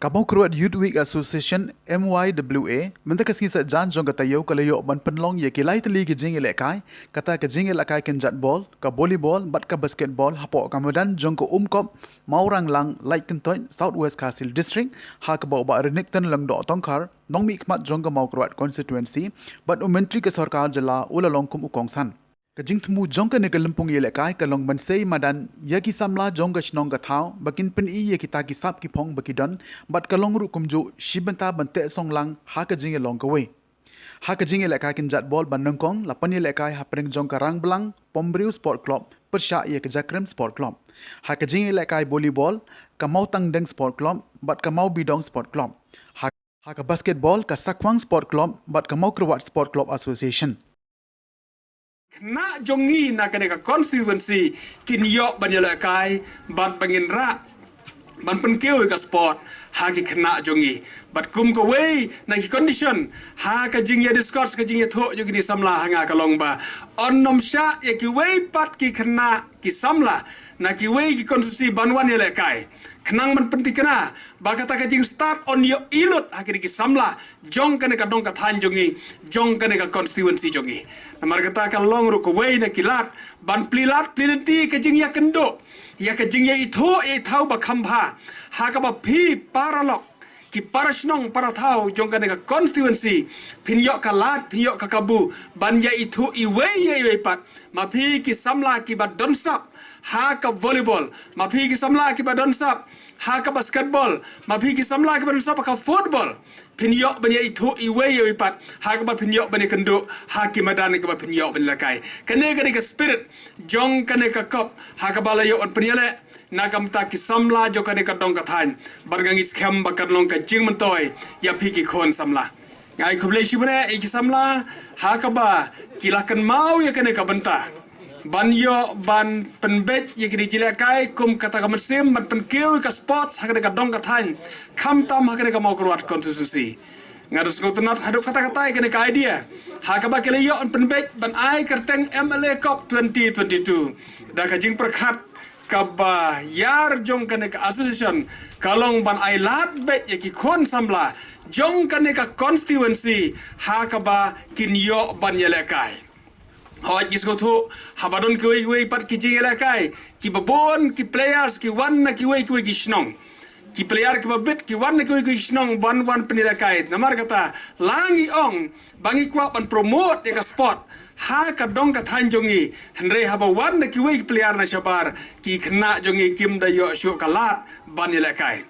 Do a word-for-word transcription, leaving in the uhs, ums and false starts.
Ka Mawkyrwat Youth Week Association, M Y W A, mynta ka sngi Saitjaiñ jong ka taïew ka la ïoh ban pynlong ïa ki lai tylli ki jingïalehkai, kata ka jingïalehkai kynjat bol, ka volleyball bad ka basketball hapoh ka madan jong ka Umkop Mawranglang, Laitkyntoit, South West Khasi Hills District, ha kaba u Bah Renikton Lyngdoh Tongkhar, nongmihkhmat jong ka Mawkyrwat Constituency, bad u Myntri ka Sorkar Jylla u la long kum u kongsan. Ka jingthmu jong kane ka lympung ïalehkai ka long ban sei madan ïa ki samla jong ka shnong ka thaw ba kin pyni ïa kita ki sap ki phong ba ki don, bad ka long ruh kumjuh shi bynta ban teh song lang ha ka jingïalong kawei. Ha ka jingïalehkai kynjat bol ba nyngkong la pynïalehkai hapdeng jong ka Rangblang Pumbriew Sport Club pyrshah ïa ka Jakrem Sport Club. Ha ka jingïalehkai volleyball, ka Mawtangdeng Sport Club bad ka Mawbidong Sport Club. Ha, ha ka basketball, ka Sakhwang Sport Club bad ka Mawkyrwat Sport Club Association. Khynnah jong ngi na kane ka constituency kin ïoh ban ïalehkai bad ba ngin rah ban pynkiew ïa ka sport ha ki khynnah jong ngi. Bad kum kawei na ki condition ha ka jingïa discuss, ka jingïathuh jong kine samla ha nga ka long ba yn nym shah ïa kiwei pat ki khynnah ki samla na kiwei ki constituency ban wan ïalehkai. Khnang ban pynthikna ba kata ka jingstad yn ïohi lut ha kine ki samla jong kane ka dong ka thaiñ jong ngi, jong kane ka constituency jong ngi. Namar kata ka long ruh kawei na ki lad ban plie lad plie lynti ka jingïakynduh ïa ka jingïaithuh ïaithaw ba kham bha, ha kaba phi paralok, ki parashnong parathaw jong kane ka constituency, phin ïoh ka lad, phin ïoh ka kabu ban ïaithuh iwei ïa iwei pat. Ma phi ki samla kiba don sap ha ka volleyball, ma phi ki samla kiba don sap ha ka basketball, ma phi ki samla kiba don sap ha ka football, phin ïoh ban ïaithuh iwei ïa iwei pat ha kaba phin ïoh ban ïakynduh ha ki madan kaba phin ïoh ban ïalehkai. Kane ka dei ka spirit jong kane ka kop ha kaba la ïoh ban pynïaleh na ka bynta ki samla jong kane ka dong ka thaiñ. Bad nga ngeit skhem ba kan long ka jingmyntoi ïa phi ki khun samla. Nga ai khublei shibun ïa ki samla ha kaba ki la kynmaw ïa kane ka bynta ban ïoh ban pynbeit ïa kine ki jingïalehkai kum kata ka mynsiem ban pynkiew ïa ka sports ha kane ka dong ka thaiñ, khamtam ha kane ka Mawkyrwat constituency. Nga da sngewtynnat haduh katta katta ïa kane ka idea ha kaba ki la ïoh ban pynbeit ban ai kyrteng M L A Cup twenty twenty-two da ka jingpyrkhat kaba ïar jong kane ka association ka long ban ai lad beit ïa ki khun samla jong kane ka constituency ha kaba kin ïoh ban ïalehkai. Hooid, ngi sngewthuh haba don kiwei kiwei pat ki jingïalehkai, kiba bun ki players ki wan na kiwei kiwei ki shnong. Ki player kiba bit ki wan na kiwei kiwei ki shnong ban wan pynïalehkai. Namar kata la ngi ong ba ngi kwah ban promote ïa ka sport ha ka dong ka thaiñ jong ngi, hynrei haba wan na kiwei ki player na shabar, ki khynnah jong ngi kim da ïoh shuh ka lad ban ïalehkai.